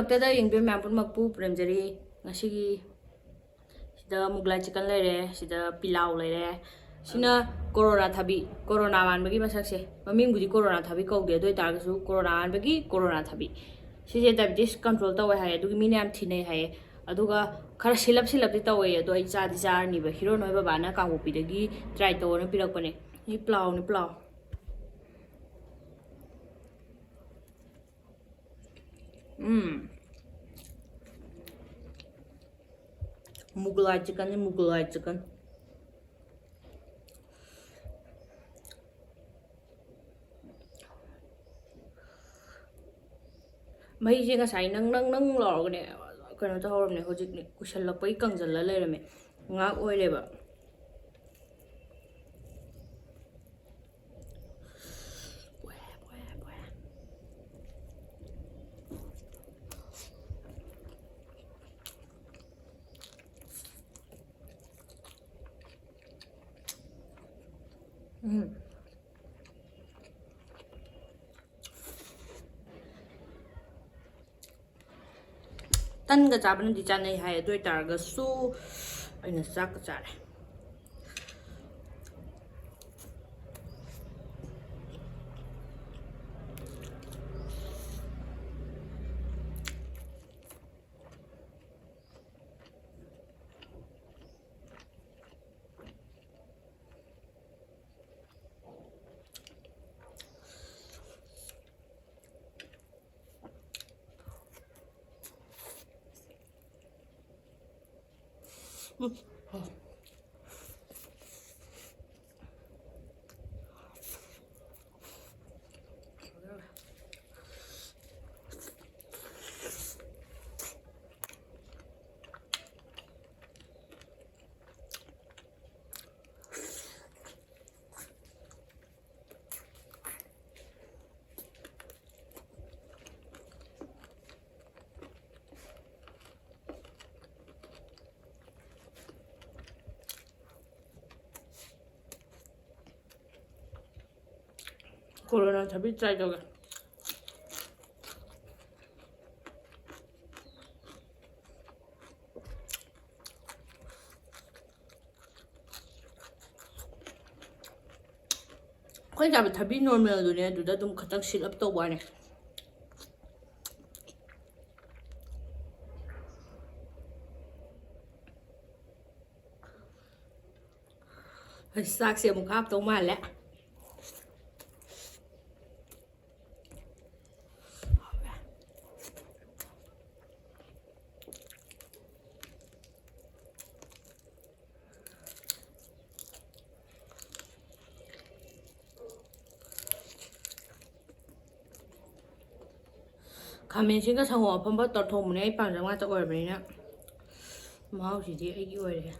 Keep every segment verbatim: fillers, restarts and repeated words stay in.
ꯃꯛꯇꯗ ꯌꯦꯡꯕꯤꯕ ꯃꯌꯥꯝ ꯄꯨꯝꯅꯃꯛꯄꯨ ꯄꯨꯔꯦꯝꯖꯔꯤ꯫ ꯉꯁꯤꯒꯤ ꯁꯤꯗ ꯃꯨꯒꯂꯥꯏ ꯆꯤꯀꯟ ꯂꯩꯔꯦ, ꯁꯤꯗ ꯄꯤꯂꯥꯎ ꯂꯩꯔꯦ꯫ ꯁꯤꯅ ꯀꯣꯔꯣꯅꯥ ꯊꯥꯕꯤ, ꯀꯣꯔꯣꯅꯥ ꯃꯥꯟꯕꯒꯤ ꯃꯁꯛꯁꯦ꯫ ꯃꯃꯤꯡꯕꯨꯗꯤ ꯀꯣꯔꯣꯅꯥ ꯊꯥꯕꯤ ꯀꯧꯗꯦ, ꯑꯗꯨ ꯑꯣꯏꯇꯥꯔꯒꯁꯨ ꯀꯣꯔꯣꯅꯥ ꯃꯥꯟꯕꯒꯤ ꯀꯣꯔꯣꯅꯥ ꯊꯥꯕꯤ꯫ ꯁꯤꯁꯦ diabetes control ꯇꯧꯋꯦ ꯍꯥꯏꯌꯦ, ꯑꯗꯨꯒꯤ ꯃꯤꯅ ꯌꯥꯝ ꯊꯤꯅꯩ ꯍꯥꯏꯌꯦ꯫ ꯑꯗꯨꯒ ꯈꯔ ꯁꯤꯜꯂꯞ ꯁꯤꯜꯂꯞꯇꯤ ꯇꯧꯋꯦ, ꯑꯗꯣ ꯑꯩ ꯆꯥꯗꯤ ꯆꯥꯔꯅꯤꯕ꯫ ꯍꯤꯔꯣ ꯅꯣꯏ ꯕꯕꯥꯅ ꯀꯥꯡꯄꯣꯛꯄꯤꯗꯒꯤ try ꯇꯧꯑꯣꯅ ꯄꯤꯔꯛꯄꯅꯦ꯫ ꯁꯤ ꯄ꯭ꯂꯥꯎꯅꯤ, ꯄ꯭ꯂꯥꯎ꯫ ꯎꯝ꯫ ꯃꯨꯒꯂꯥꯏ ꯆꯤꯀꯟꯅꯤ, ꯃꯨꯒꯂꯥꯏ ꯆꯤꯀꯟ꯫ ꯃꯍꯤꯁꯦ ꯉꯁꯥꯏ ꯅꯪ ꯅꯪ ꯅꯪ ꯂꯥꯎꯔꯒꯅꯦ, ꯀꯩꯅꯣ ꯇꯧꯍꯧꯔꯕꯅꯦ, ꯍꯧꯖꯤꯛꯅꯦ ꯀꯨꯏꯁꯜꯂꯛꯄꯒꯤ ꯀꯪꯁꯜꯂ ꯂꯩꯔꯝꯃꯦ꯫ ꯉꯥꯏꯍꯥꯛ ꯑꯣꯏꯔꯦꯕ꯫ ꯎꯝ꯫ ꯇꯟꯒ ꯆꯥꯕꯅꯗꯤ ꯆꯥꯅꯩ ꯍꯥꯏ, ꯑꯗꯨ ꯑꯣꯏꯇꯥꯔꯒꯁꯨ ꯑꯩꯅ ꯆꯥꯛꯀ ꯆꯥꯔꯦ꯫ ꯀꯣꯔꯣꯅꯥ ꯊꯕꯤ try ꯇꯧꯒꯦ꯫ ꯑꯩꯈꯣꯏ ꯆꯥꯕ ꯊꯕꯤ ꯅꯣꯔꯃꯦꯜꯗꯨꯅꯦ, ꯑꯗꯨꯗ ꯑꯗꯨꯝ ꯈꯇꯪ ꯁꯤꯠ ꯑꯞ ꯇꯧꯕ ꯋꯥꯅꯦ꯫ ꯆꯥꯛꯁꯦ ꯑꯃꯨꯛ ꯍꯥꯞꯇꯧ ꯃꯥꯜꯂꯦ꯫ ꯈꯥꯃꯦꯟꯁꯤꯒ ꯁꯪꯒꯣꯝ ꯑꯐꯝꯕ ꯇꯧꯔ ꯊꯣꯡꯕꯅꯦ꯫ ꯑꯩ ꯄꯥꯝꯖꯕ ꯉꯥꯛꯇ ꯑꯣꯏꯔꯕꯅꯤꯅ ꯃꯍꯥꯎꯁꯤꯗꯤ ꯑꯩꯒꯤ ꯑꯣꯏꯔꯦ꯫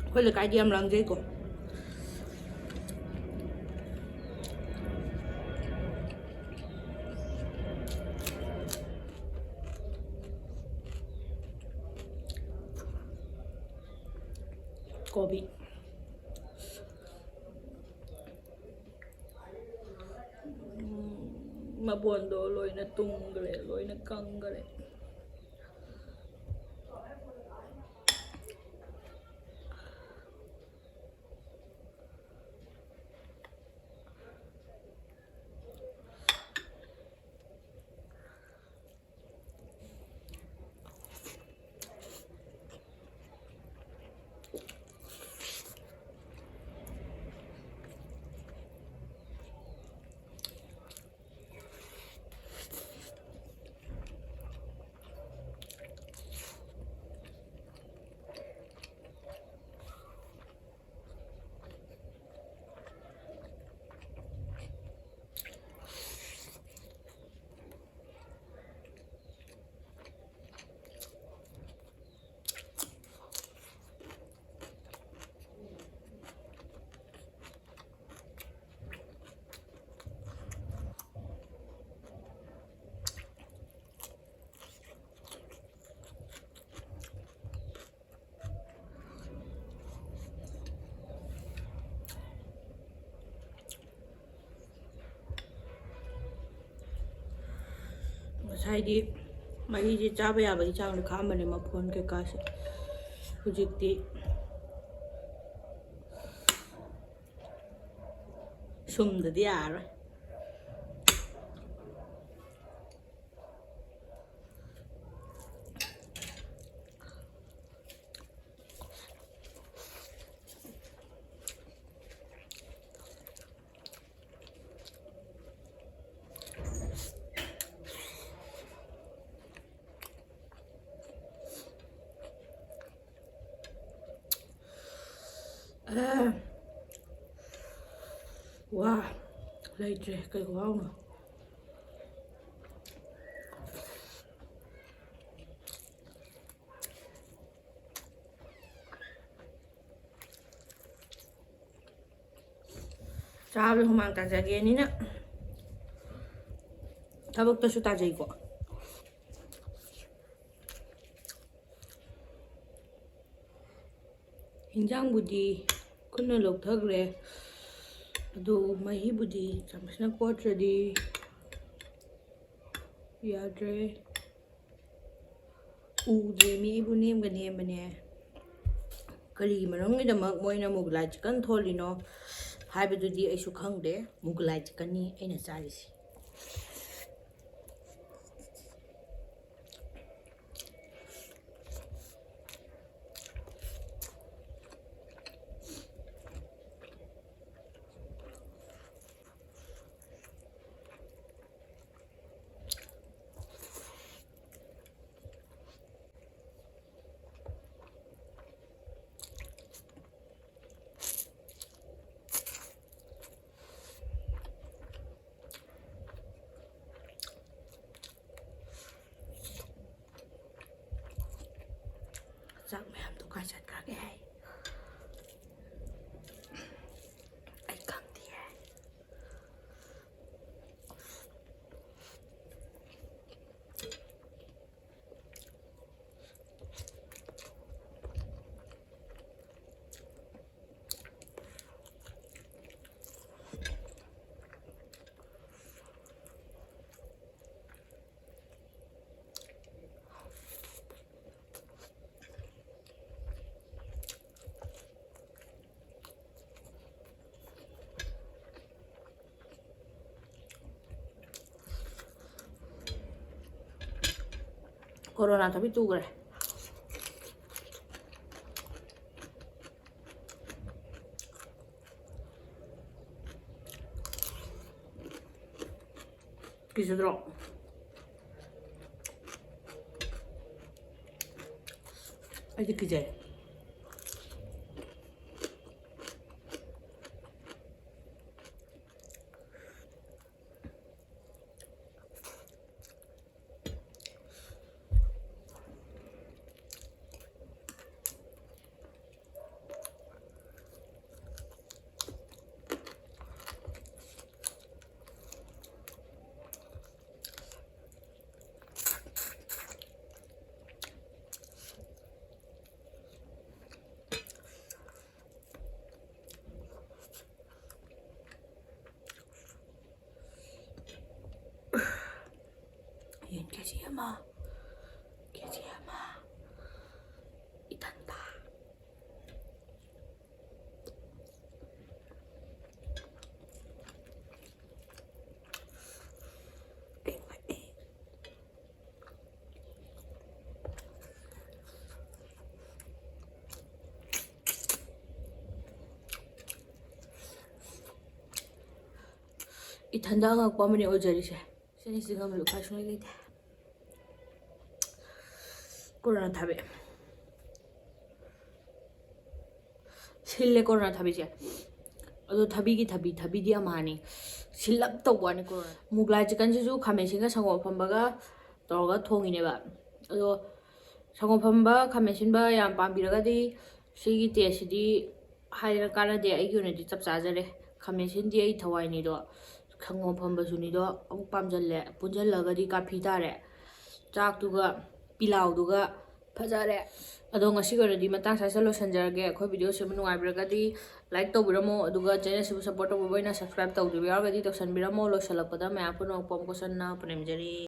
ꯑꯩꯈꯣꯏ ꯂꯩꯀꯥꯏꯗꯤ ꯌꯥꯝ ꯂꯥꯡꯖꯩꯀꯣ꯫ ꯀꯣꯕꯤ꯫ ꯎꯝ, ꯃꯕꯣꯟꯗꯣ ꯂꯣꯏꯅ ꯇꯨꯝꯈ꯭ꯔꯦ, ꯂꯣꯏꯅ ꯀꯪꯈ꯭ꯔꯦ꯫ ꯉꯁꯥꯏꯗꯤ ꯃꯍꯤꯁꯦ ꯆꯥꯕ ꯌꯥꯕꯒꯤ ꯆꯥꯡꯗ ꯈꯥꯛꯑꯝꯕꯅꯦ, ꯃꯐꯣꯟ ꯀꯩꯀꯥꯁꯦ꯫ ꯍꯧꯖꯤꯛꯇꯤ ꯁꯨꯝꯗꯗꯤ ꯌꯥꯔꯔꯣꯏ꯫ ꯑꯥ꯫ ꯋꯥ ꯂꯩꯇ꯭ꯔꯦ, ꯀꯩ ꯈꯨꯍꯥꯎꯅꯣ꯫ ꯆꯥꯕꯗ ꯍꯨꯃꯥꯡ ꯇꯥꯖꯒꯦꯅꯤꯅ ꯊꯕꯛꯇꯁꯨ ꯇꯥꯖꯩꯀꯣ꯫ ꯏꯟꯖꯥꯡꯕꯨꯗꯤ ꯈꯨꯠꯅ ꯂꯧꯊꯈ꯭ꯔꯦ, ꯑꯗꯨ ꯃꯍꯤꯕꯨꯗꯤ ꯆꯥꯃꯁꯅ ꯀꯣꯠꯇ꯭ꯔꯗꯤ ꯌꯥꯗ꯭ꯔꯦ꯫ ꯎꯗ꯭ꯔꯦ ꯃꯤ, ꯑꯩꯕꯨ ꯅꯦꯝꯒ ꯅꯦꯝꯕꯅꯦ꯫ ꯀꯔꯤꯒꯤ ꯃꯔꯝꯒꯤꯗꯃꯛ ꯃꯣꯏꯅ ꯃꯨꯒꯂꯥꯏ ꯆꯤꯛꯀꯟ ꯊꯣꯜꯂꯤꯅꯣ ꯍꯥꯏꯕꯗꯨꯗꯤ ꯑꯩꯁꯨ ꯈꯪꯗꯦ꯫ ꯃꯨꯒꯂꯥꯏ ꯆꯤꯛꯀꯟꯅꯤ ꯑꯩꯅ ꯆꯥꯔꯤꯁꯤ꯫ ꯀꯣꯔꯣꯅꯥ ꯊꯕꯤ ꯇꯨꯈ꯭ꯔꯦ꯫ ꯀꯤꯖꯗ꯭ꯔꯣ? ꯑꯩꯗꯤ ꯀꯤꯖꯩ꯫ ꯌꯦꯟ ꯀꯦ ꯖꯤ ꯑꯃ, ꯀꯦ ꯖꯤ ꯑꯃ ꯏꯊꯟꯗ꯫ ꯑꯩ ꯉꯛꯑꯦ꯫ ꯏꯊꯟꯗ ꯑꯉꯛꯄ ꯑꯃꯅꯤ ꯑꯣꯏꯖꯔꯤꯁꯦ꯫ ꯁꯤꯅꯤ ꯁꯤ ꯉꯝꯕ ꯎꯄꯥꯏ ꯁꯨꯡꯂꯩ ꯂꯩꯇꯦ꯫ ꯀꯣꯔꯣꯅꯥ ꯊꯥꯕꯤ꯫ ꯁꯤꯜꯂꯦ ꯀꯣꯔꯣꯅꯥ ꯊꯥꯕꯤꯁꯦ꯫ ꯑꯗꯣ ꯊꯕꯤꯒꯤ ꯊꯕꯤ, ꯊꯕꯤꯗꯤ ꯑꯃꯍꯥꯅꯤ꯫ ꯁꯤꯜꯂꯞ ꯇꯧꯕ ꯋꯥꯅꯤ ꯀꯣꯔꯣꯅꯥ꯫ ꯃꯨꯒ꯭ꯂꯥꯏ ꯆꯤꯛꯀꯟꯁꯤꯁꯨ ꯈꯥꯃꯦꯟ ꯑꯁꯤꯟꯒ ꯁꯪꯒꯣꯝ ꯑꯐꯝꯕꯒ ꯇꯧꯔꯒ ꯊꯣꯡꯉꯤꯅꯦꯕ꯫ ꯑꯗꯣ ꯁꯪꯒꯣꯝ ꯑꯐꯝꯕ ꯈꯥꯃꯦꯟ ꯑꯁꯤꯟꯕ ꯌꯥꯝ ꯄꯥꯝꯕꯤꯔꯒꯗꯤ ꯁꯤꯒꯤ ꯇꯦꯁꯁꯤꯗꯤ ꯍꯥꯏꯗꯅ ꯀꯥꯟꯅꯗꯦ꯫ ꯑꯩꯒꯤ ꯑꯣꯏꯅꯗꯤ ꯆꯞ ꯆꯥꯖꯔꯦ꯫ ꯈꯥꯃꯦꯟ ꯑꯁꯤꯟꯗꯤ ꯑꯩ ꯊꯋꯥꯏꯅꯤꯗꯣ, ꯁꯪꯒꯣꯝ ꯑꯐꯝꯕꯁꯨꯅꯤꯗꯣ ꯑꯃꯨꯛ ꯄꯥꯝꯖꯜꯂꯦ꯫ ꯄꯨꯟꯁꯤꯜꯂꯒꯗꯤ ꯀꯥꯐꯤ ꯇꯥꯔꯦ꯫ ꯆꯥꯛꯇꯨꯒ ꯄꯤꯂꯥꯎꯗꯨꯒ ꯐꯖꯔꯦ꯫ ꯑꯗꯣ ꯉꯁꯤꯒꯤ ꯑꯣꯏꯅꯗꯤ ꯃꯇꯥꯡ ꯁ꯭ꯋꯥꯏꯗ ꯂꯣꯏꯁꯤꯟꯖꯔꯒꯦ꯫ ꯑꯩꯈꯣꯏ ꯚꯤꯗꯤꯑꯣꯁꯦ ꯅꯨꯡꯉꯥꯏꯕꯤꯔꯒꯗꯤ ꯂꯥꯏꯛ ꯇꯧꯕꯤꯔꯝꯃꯣ, ꯑꯗꯨꯒ ꯆꯦꯅꯦꯜꯁꯤꯕꯨ ꯁꯞꯄꯣꯔꯠ ꯇꯧꯕꯤꯕ ꯑꯣꯏꯅ ꯁꯕꯁꯀ꯭ꯔꯥꯏꯕ ꯇꯧꯗ꯭ꯔꯤꯕ ꯌꯥꯎꯔꯒꯗꯤ ꯇꯧꯁꯟꯕꯤꯔꯝꯃꯣ꯫ ꯂꯣꯏꯁꯤꯜꯂꯛꯄꯗ ꯃꯌꯥꯝ ꯄꯨꯝꯅꯃꯛꯄꯨ ꯑꯃꯨꯛꯀ ꯍꯟꯅ ꯄꯨꯅꯦꯝꯖꯔꯤ꯫